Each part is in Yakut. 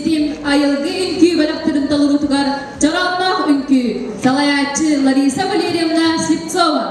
Ситим айылгы үҥкүү бөлөхтөрүн толоруутугар Чороонноох үҥкүү, салайааччы Лариса Валерьевна Слепцова.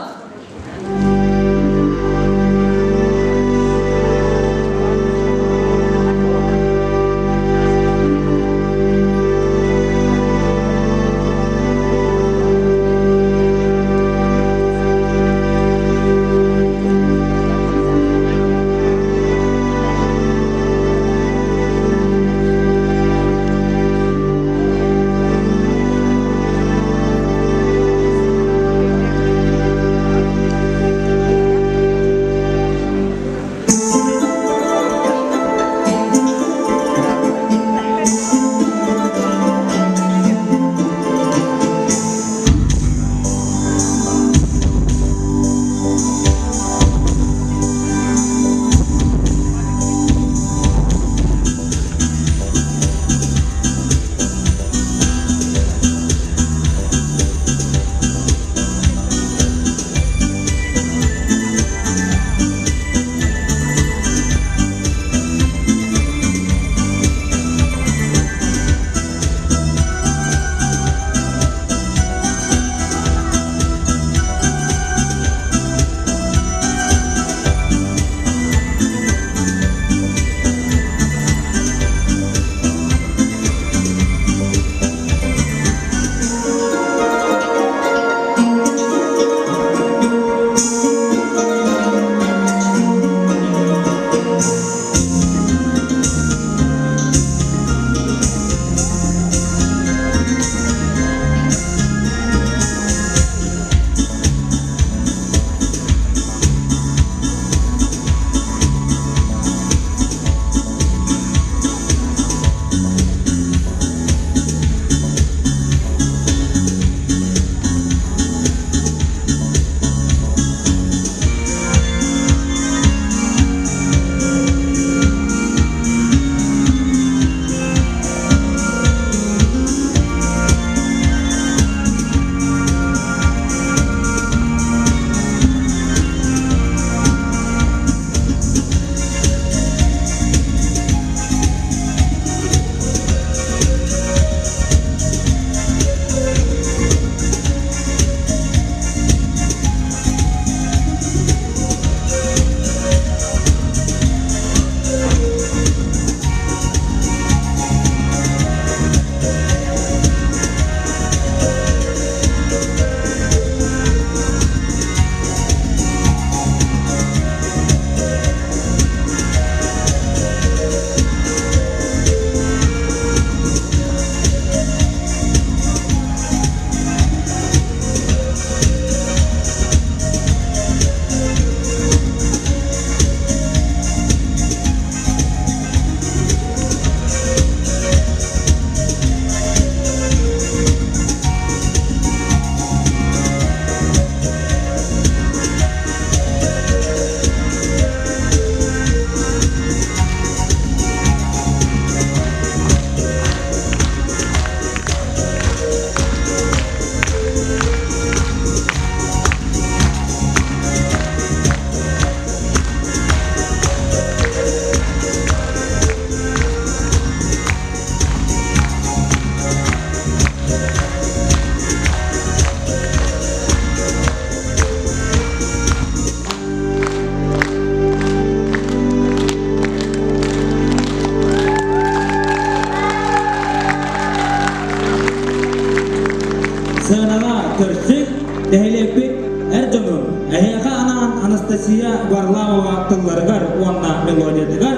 Сыанаҕа көрсүҥ, нэһилиэкпит эр дьонун эһиэхэ анаан Анастасия Варламова тылларыгар уонна мелодиятыгар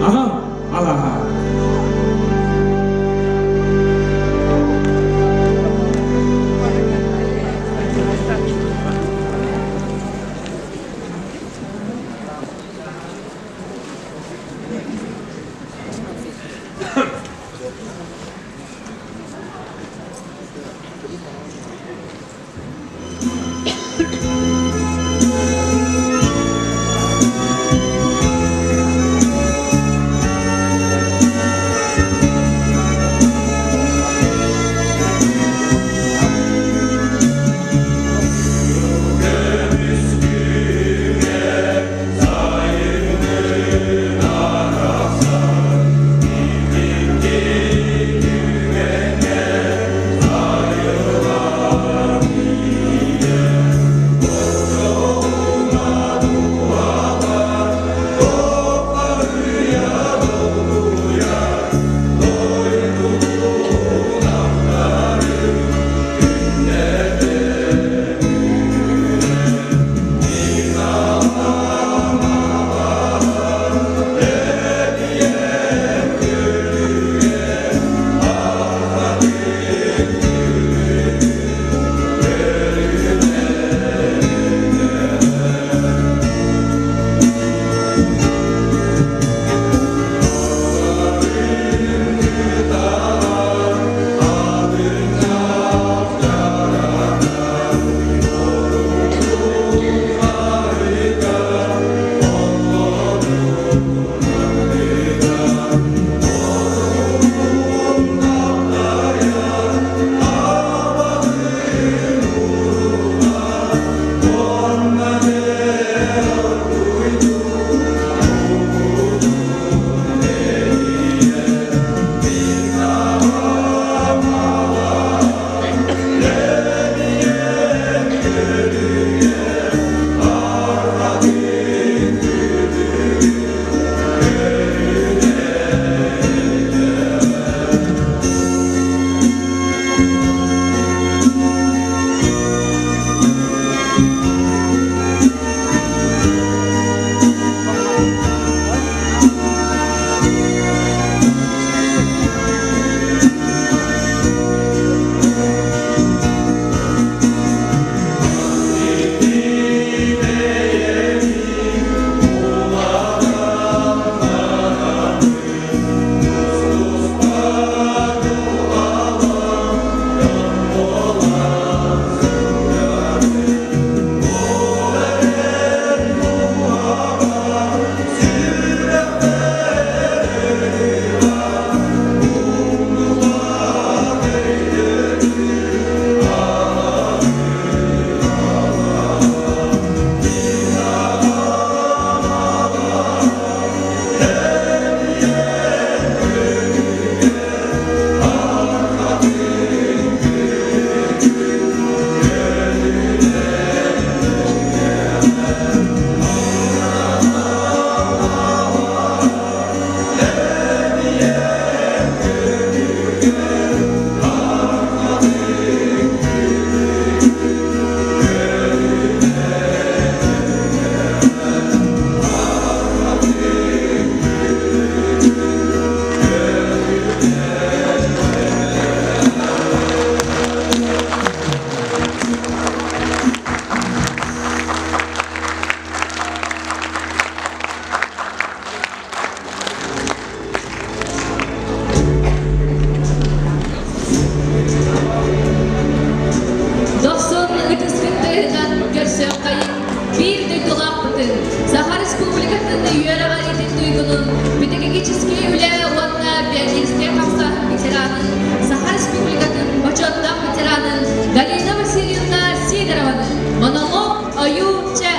аҕам алаһа. Монолог Ойуу чэ.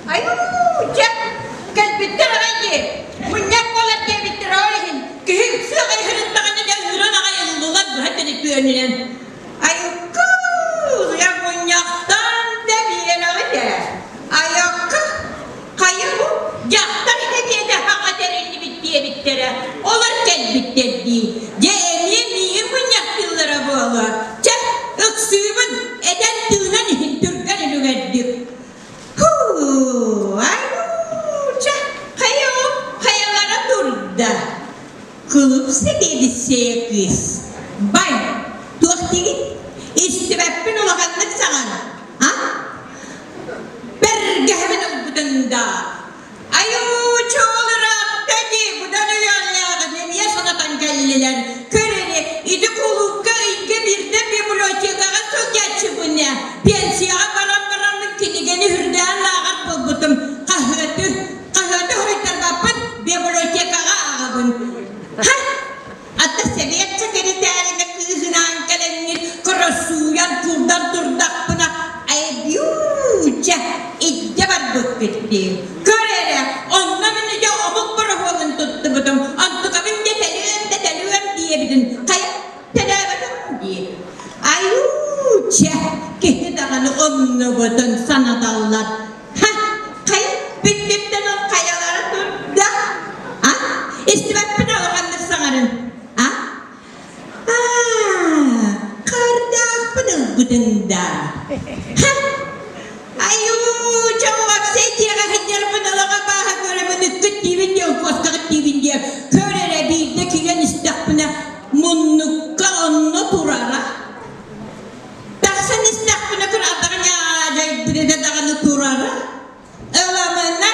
Айуу, дьэ, кэлбиттэр аҕай дии. Мунньах буолар диэбиттэр ол иһин киһи үксү аҕай сырыттаҕына дьэ ыыран аҕай ыллылар быһа төлөпүөнүнэн. Айыкка, я мунньахтан да биэрэҕит ээ. Айакка, хайа бу дьахтар сэбиэтэ хаҕа тэриллибит диэбиттэрэ, олор кэлбиттэр дии. Дьэ эмиэ миигин мунньахтыыллара буолуо. Чэ, ыксыыбын, этэн тыынан иһин түргэн үлүгэрдик. Һуу, айуу, хайа ол хайалара турда? Кылып сэбиэдиссэйэ кыыс. Бай, туох диигин? Истибэппин улаханнык саҥар, а? Бэргэһэбин ылбытыҥ да. Айуу, чуол ыраатта дии, быдан үйэлээҕин эмиэ санатан кэллилэр. Көр эрэ, ити кулуупка ыйга биирдэ библиотекаҕа сылдьааччыбын ээ. Пенсияҕа баран бараммын кинигэни үрдээн ааҕар буолбутум. Хаһыаты, хаһыаты суруйтарбаппын, библиотекаҕа ааҕабын. Ха! Ата сэбиэт сэкиритээринэ кыыһынаан кэлэҥҥин кырасыыйан курдан турдахпына айбүүчэ илдьэ барбыккыт дии. Көр эрэ, онно мин дьэ омук бороһуогун туттубутум, онтукабын дьэ төлүөм да төлүөм диэбитин хайа төлөөбөтөҕүм дии. Айууча, киһи даҕаны умнубутун санаталлар. Ха, хайа бүттүттэн ол хайалара турда? А? Истибэппин улаханнык саҥарын. А? Аа, хардаахпын ылбытын да. Ха! Айуу, чоҥуопсай дьиэҕэ сылдьарбын олоҕо бааһа көрөбүн ыккыт диибин диэн куоскаҕыт диибин диэн көр эрэ биирдэ киирэн истэхпинэ муннукка онно турара. Тахсан истэхпинэ кыраатаҕын дьайбыта даҕаны турара. Ыламына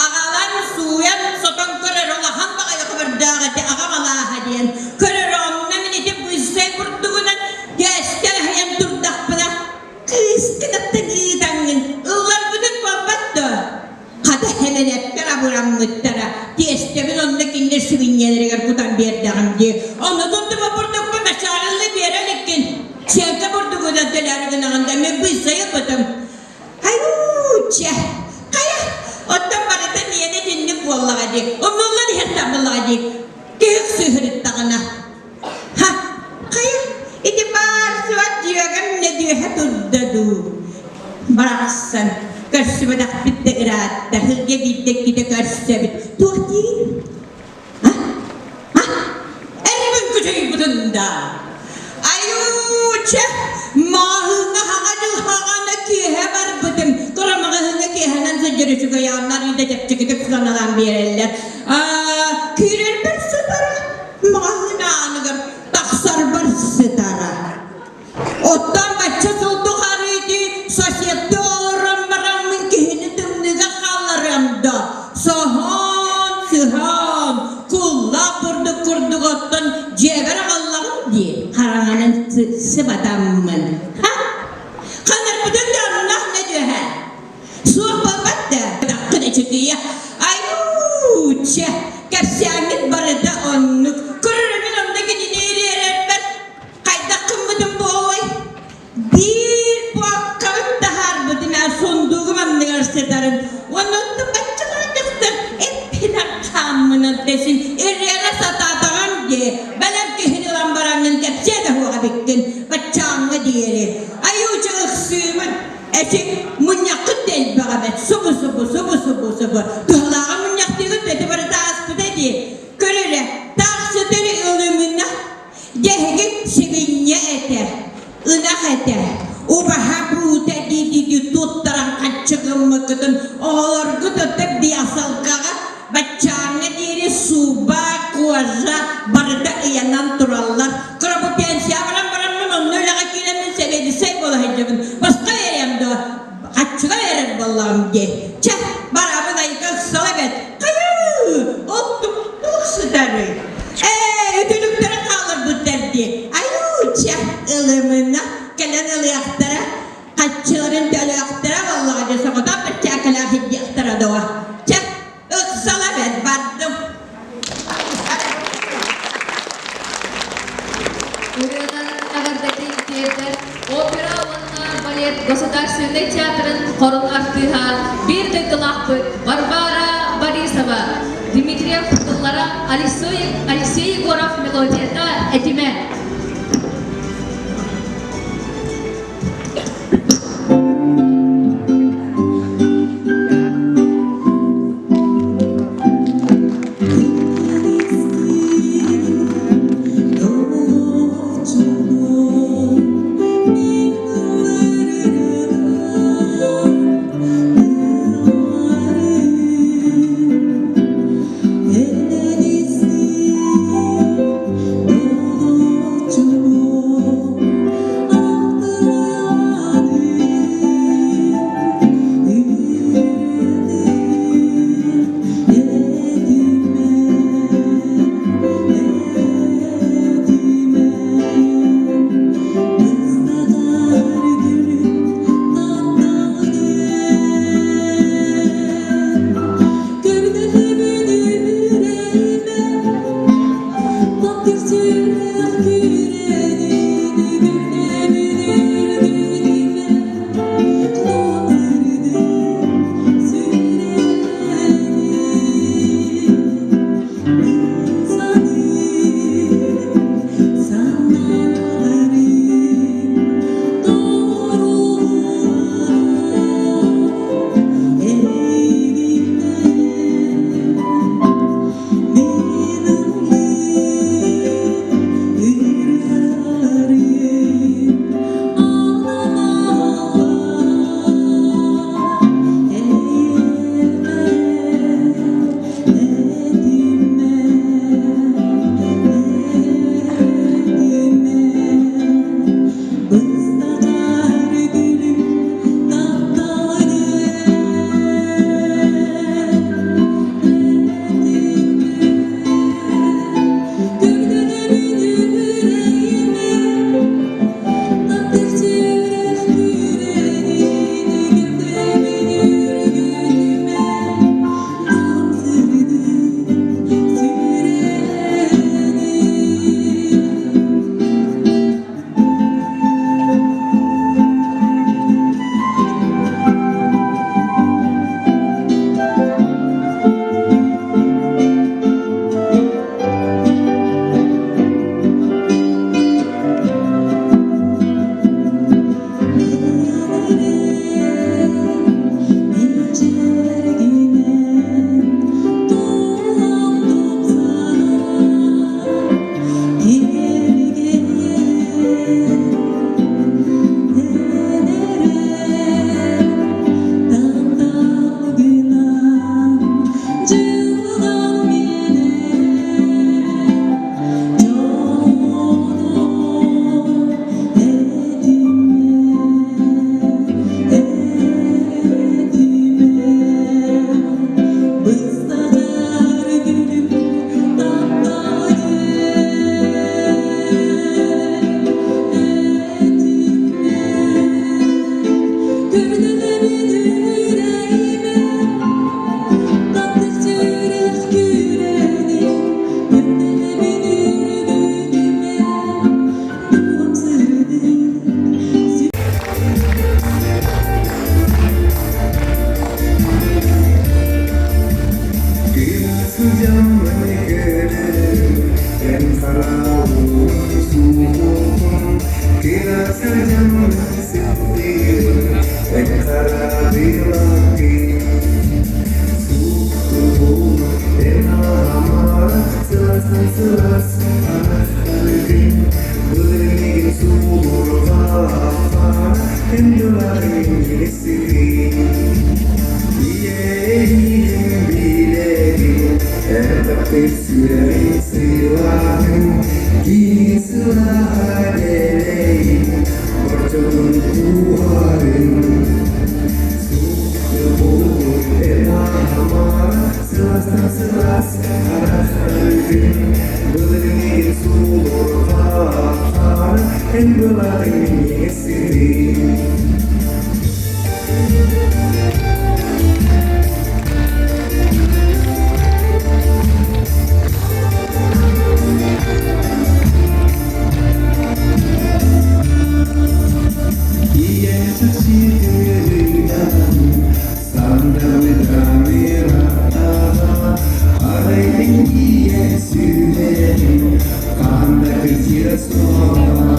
аҕалан сууйан сотон көрөр улахан баҕайы хабырдаах этэ аҕам алааһа диэн көрөр онно мин ити быыстай курдугунан дьээстэ аһыйан турдахпына кыыскын аттан ыытаҥҥын ылларбытын буолбат дуо Хата Хэмэнэптэр абыраммыттара, тиэстэбин онно кинилэр сибинньэлэригэр кутан биэрдэҕим дии. Онно туттума бурдукпун бачаарыллыы биэрэ иликкин. Сиэҥкэ бурдугунан төлөөрү гынаҕын да мин быысай ылбытым. Айуу, чэ, хайа, оттон барыта миэнэ итинник буоллаҕа дии. Умнуллан иһэртээх буоллаҕа дии. Киһи сыһырыттаҕына. Ха, хайа, ити баар-суох дьүөгэм нөдүөһэ турда дуу? Барахсан, көрсүбэтэхпит да ыраатта, сылга биирдэ иккитэ көрсөбүт. Туох диигин? А? А? Эрбин күчүйбүтүн да. Айуу, чэ, маҕаһыыҥҥа хаҥа дьыл хаҕана киэһэ барбытым. Кыра маҕаһыыҥҥа киэһэнэн сылдьар үчүгэй ааннар ыйда чэпчэкитик сыаналаан биэрэллэр. Аа, киирэрбэр сытара. Маҕаһыын ааныгар тахсарбар сытара. Оттон бачча сыл тухары ити соседты олорон бараммын киһини тымныыга хаалларыам да соһон, сыһан, куллаах бурдук курдук оттон дьиэбэр аҕаллаҕым дии хараҥанан сыбатаммын. Ха! Ханарбытын да оннох нөдүөһэ. Суох буолбат да, таккын эчикийэ. Айуу, чэ, кэпсээҥҥит барыта оннук. Көрөрөмүн онно кинини ириэрэрбэр хайдах гыммытым буолуой? Биир буоккабын таһаарбытым ээ, сундуугум анныгар сытарын. Уонна оттон баччалара дьахтар эппинэ хааммынан дэсин ириэрэ сатаатаҕым дии. Бэлэм киһини ылан бараҥҥын кэпсиэ да суох эбиккин баччааҥҥа диэри. Айууча ыксыыбын. Эти мунньаххыт да элбэҕэ бэрт субу-субу, субу-субу, субу. Туһалааҕы мунньахтыыгыт да ити барыта ааспыта дии. Көр эрэ, таах сытары ылымына. Дьэһиги сибинньэ этэ, ынах этэ, убаһа буута дии-дии туттаран хаччыгыммыккытын оҕолоргут ото биасалкаҕа баччааҥҥа диэри сууба, кожа барыта ыйанан тураллар. Кыра бу пенсия баран бараммын онно үлэҕэ киирэммин сэбиэдиссэй буола сылдьабын. Босхо эрэм дуо? Хаччыга эрэр буоллаҕым дии. Чэ, барабын айга ыксал эбэт. Хайыы, ол туох сытарый? Ээ, үтүлүктэрэ хаалларбыттар дии. Айуу, чэ, ылымына, кэлэн ылыахтара. Хаччыларын төлөөхтөрө буоллаҕа дии, соҕотох бэрчээкэлээх. аахпыт Варвара Борисова, Дмитриев тыллара Алексей Егоров мелодията «Этимэ». Илиийэ сүрэҕим хаһан да кырдьыа суоҕа.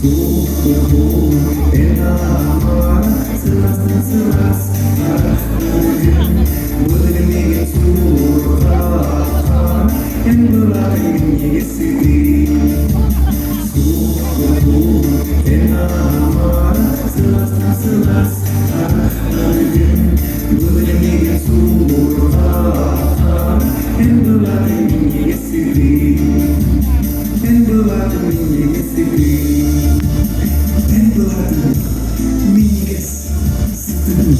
Суптугун эн аамар сылаастан сылаас харахтаргын былыр миигин суурҕаан эн былаатыҥ минньигэс сытыы. Суптугун эн аамар сылаастан сылаас харахтаргын былыр миигин суурҕаан эн былаатыҥ минньигэс сытыы. Эн былаатыҥ минньигэс сытыы. Эн былаатыҥ минньигэс сытыы.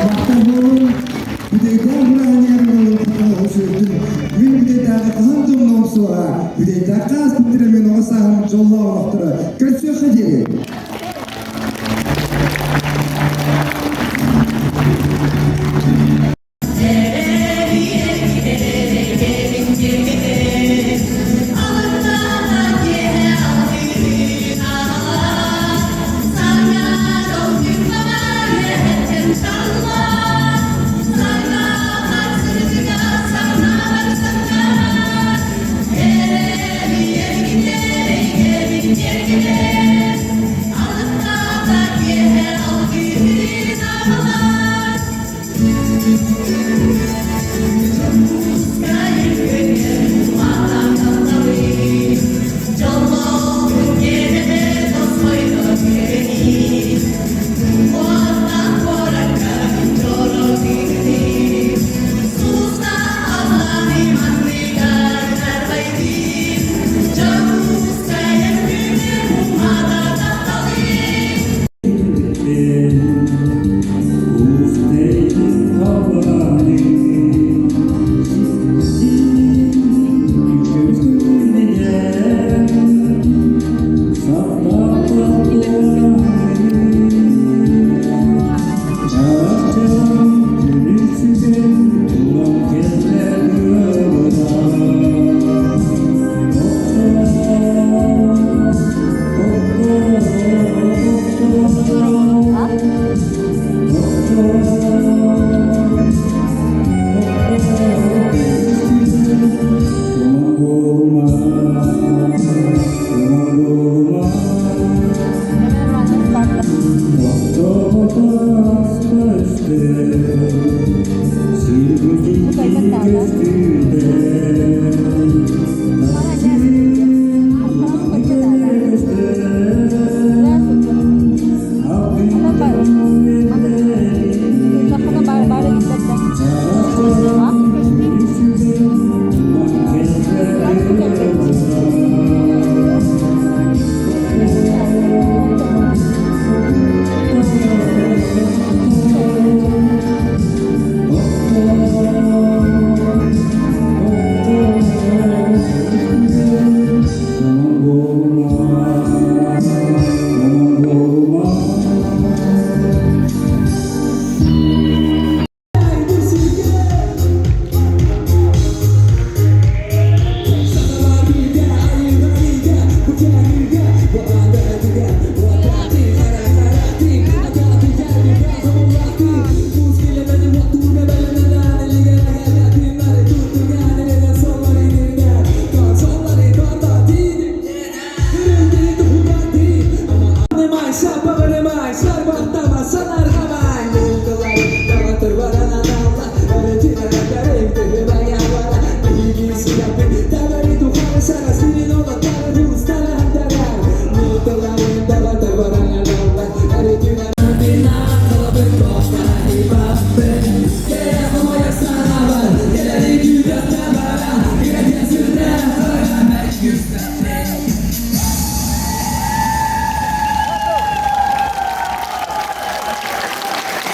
Махтал буолун. Бүтэйдээх бырааһынньыгар сүрдүн. Мин бүтэйдээҕи хаһан дьонноом суоҕа. Бүтэйдээххэ ааспыттара мин оҕо сааһым дьоллоох олохторо. Көрсүөххэ диэри.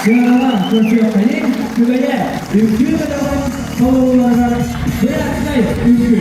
Сыанаҕа көрсүөххэйиҥ, Күбэйэ үҥкүү бөлөҕүн толорууларыгар Бырааскай үҥкүү.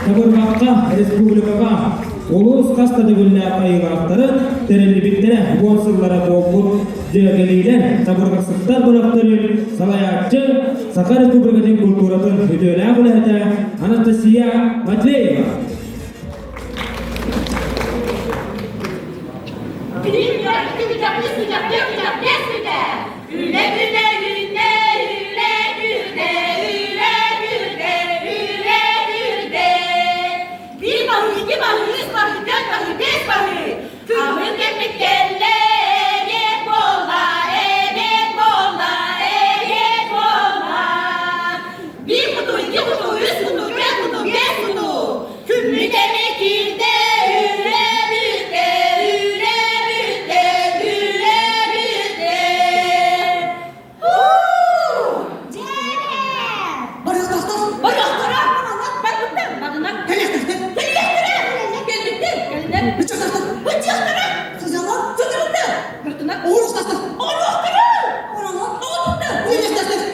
Табырбахха республикаҕа улуус хас да төгүллээх айыылаахтарын тэриллибиттэрэ уон сыллара буолбут дьүөгэлиилэр табырҕасыттар бөлөхтөрүн салайааччы Саха Республикатын культуратын үтүөлээх үлэһитэ Анастасия Матвеева. Үлэ күнэ үүннэ, үлэ күнэ, үлэ күнэ, үлэ күнэ. Биир баһыы, икки баһыы, үс баһыы, түөрт баһыы, биэс баһыы. Аһыы кэммит кэллэ, эбиэт буолла, эбиэт буолла, эбиэт буолла. Биир куту, икки куту, үс куту, түөрт куту, биэс куту. Күммүт эмиэ киирдэ, үлэ бүттэ, үлэ бүттэ, үлэ бүттэ. Барыахтара! Барбыттар! Кэлиэхтэрэ! Кэлбиттэр! Быччахтара! Сылдьыбыттар! Оруохтара! Оҕотуттар! Үлэлиэхтэрэ!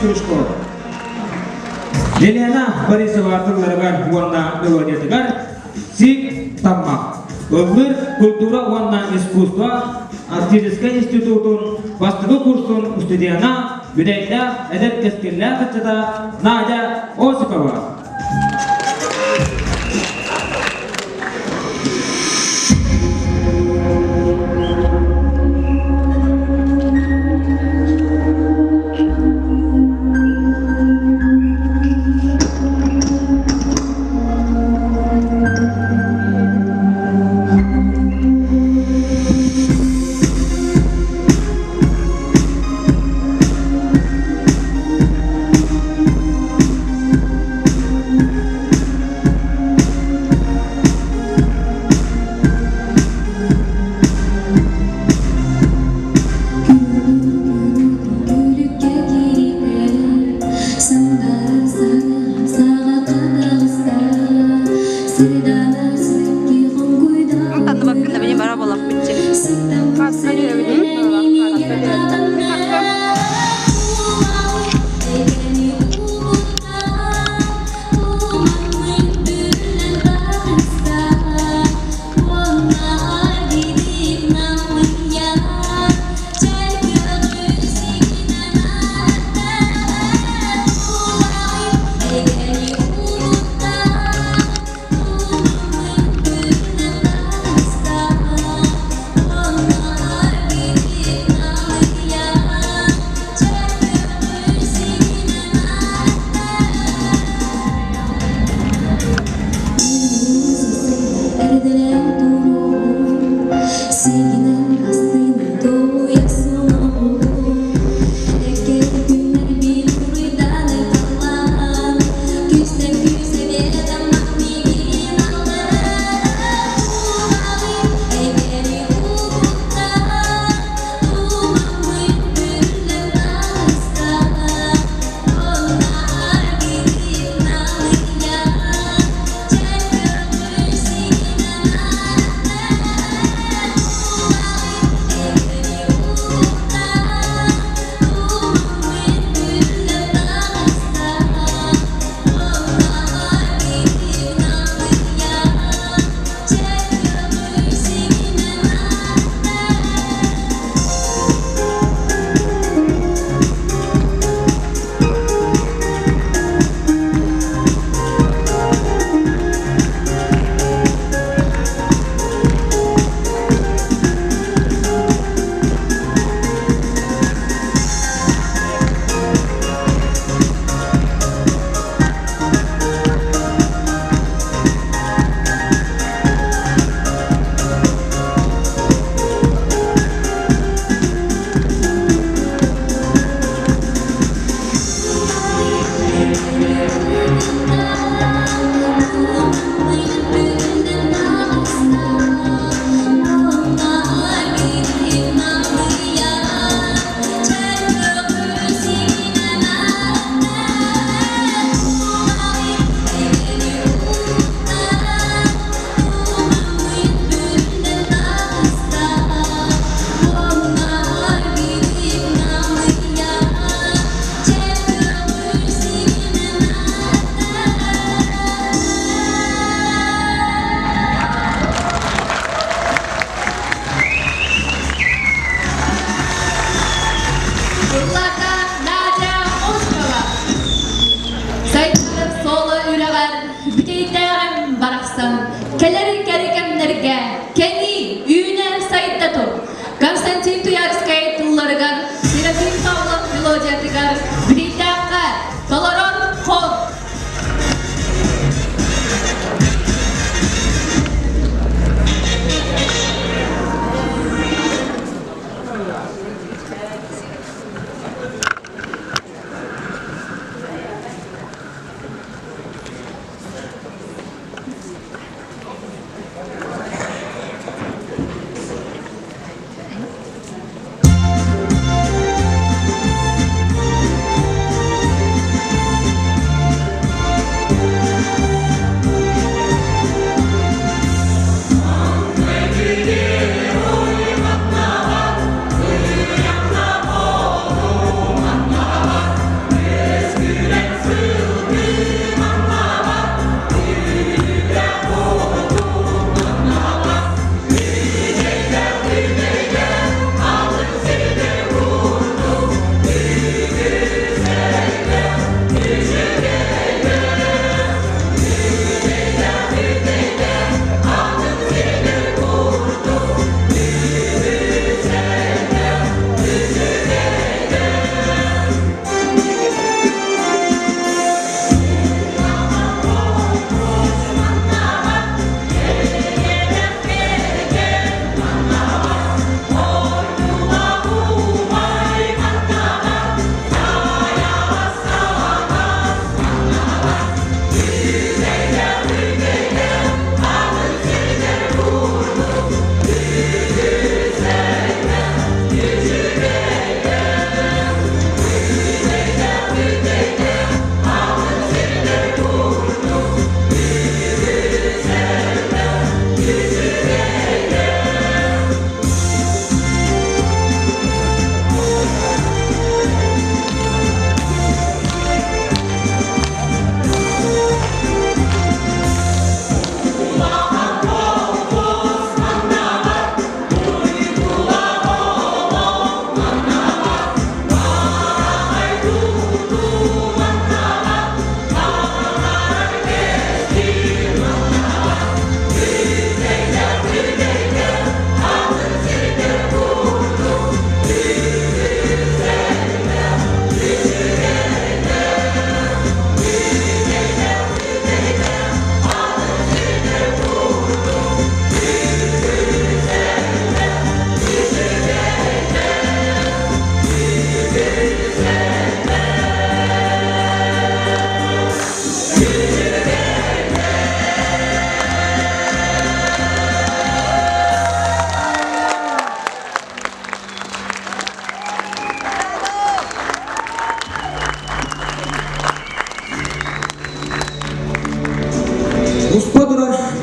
Стручков. Елена Борисова тылларыгар уонна мелодиятыгар Сик Таммах. Ыллыр культура уонна искусство Арктическай институтун бастакы курсун студена Бүтэйдээх эдэр кэскиллээх ыччата Надя Осипова. Күлүккэ киирэн сандары саҥа саҕата таҕыста сырдана сикки Танныбаккын да били бара буолахпытчы.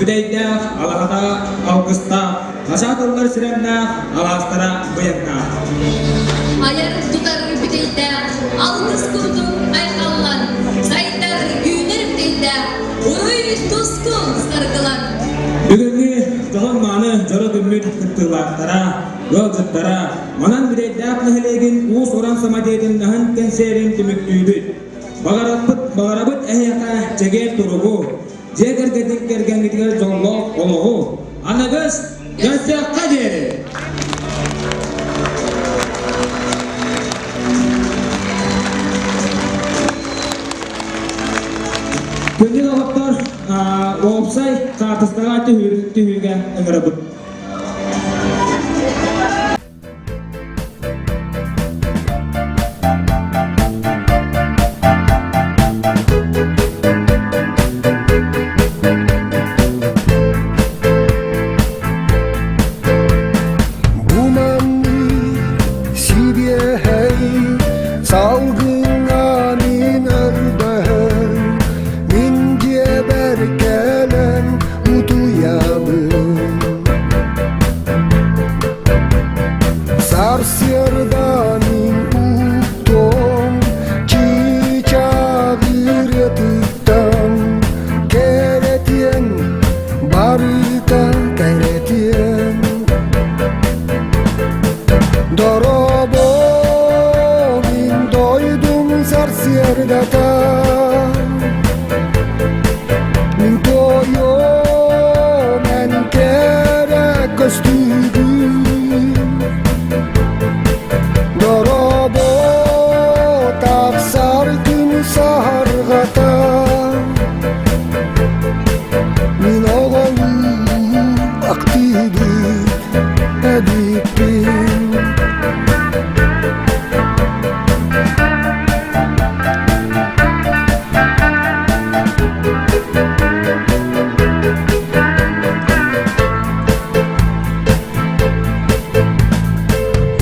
Бүтэйдээх алаһата алгыстаах, хачаатыллар сирэмнээх, алаастара быйаҥнаах. Айар тутар бүтэйдээх, алгыс курдук айхаллан, сайдар үүнэр бүтэйдээх, уруй тускул саргылан. Бүгүҥҥү дьоһун-мааны дьоро күммүт кыттыылаахтара, ыалдьыттара, манан Бүтэйдээх нэһилиэгин уус-уран самодеятельноһын кэнсиэрин түмүктүүбүт. Баҕарабыт, баҕарабыт эһиэхэ чэгиэн туругу, дьиэ кэргэтин кэргэҥҥитигэр дьоллоох олоҕу, аныгыс көрсүөххэ диэри! Күндү доҕоттор, уопсай хаартыскаҕа түһүүгэ ыҥырабыт. Бу маннык сибиэһэй салгыҥҥа мин өрдөһөн, мин дьиэбэр кэлэн утуйабын. Сарсыарда мин уктуом чыычаах ырыатыттан кэрэтиэн барыта кэрэтиэн Дорообо мин дойдум сарсыардата Мин тоойуом эн кэрэ көстүүгүн Дорообо тахсар күн саһарҕата Мин оҕолуу актыыбыт эбиппин.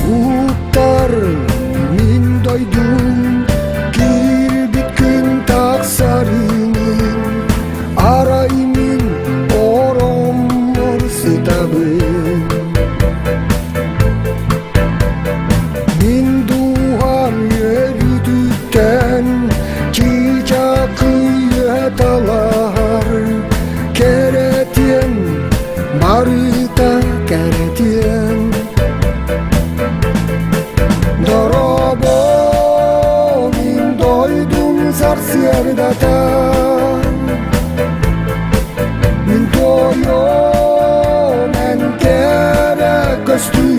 Уттар мин дойдум киирбит күн тахсарынын арай мин ороммор сытабын. Мин дууһам үөрүүтүттэн чыычаакыйа талаһар кэрэтиэн барыта кэрэтиэн Дорообо мин дойдум сарсыардата Мин тоойуом эн кэрэ көстүү.